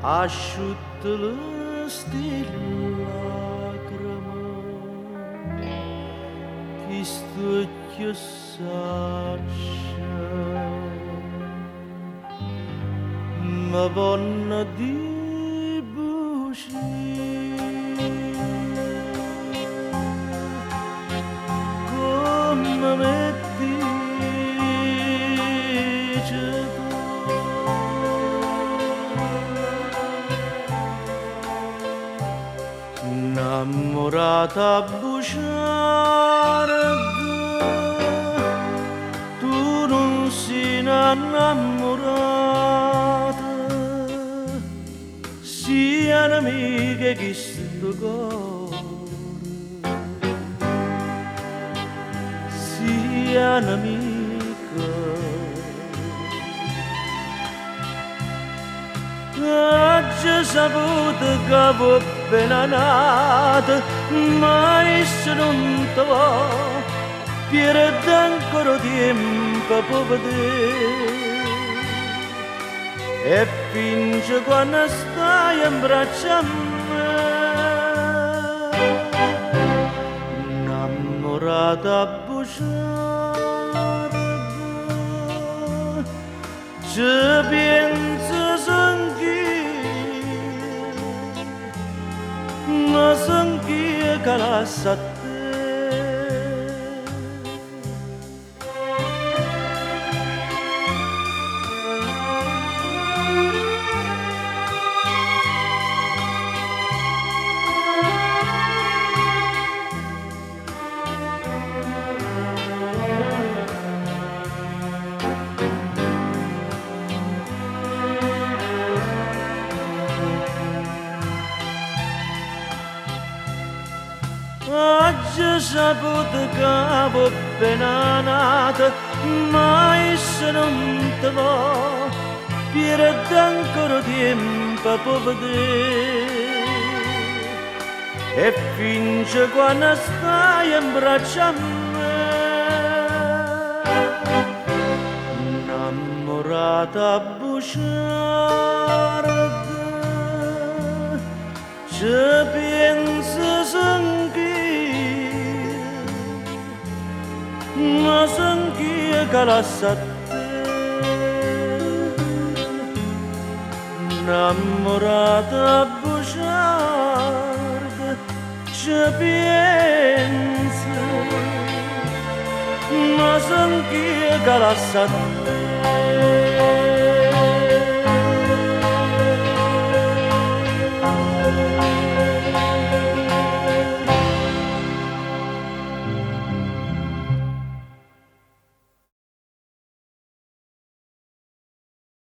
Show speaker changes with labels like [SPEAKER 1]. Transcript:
[SPEAKER 1] Asciuttale 'sti llacreme, chist'uocchie saccio me vonno di' bucie. Comme me dice tu. Nnammurata buciarda, tu nun si' na 'nnammurata, si' 'a nemica 'e chistu core, si' 'a nemica. Aggio saputo ca vuò bene a n'ato, ma isso nun te vò, pierde ancora 'o tiempo p' 'o vedé. E finge quanno staje 'mbraccio a me. Nnammurata buciarda, ce pienze songh'io, ma songh'io ca lasso a te. Aggio saputo ca vuò bene a n'ato, ma isso nun te vò, pierde ancora 'o tiempo p' 'o vedé. E finge quanno staje 'mbraccio a me. Nnammurata buciarda, ce pienze songh'io, ma songh'io ca lasso a te. Nnammurata buciarda, ce pienze, ma songh'io ca lasso a te.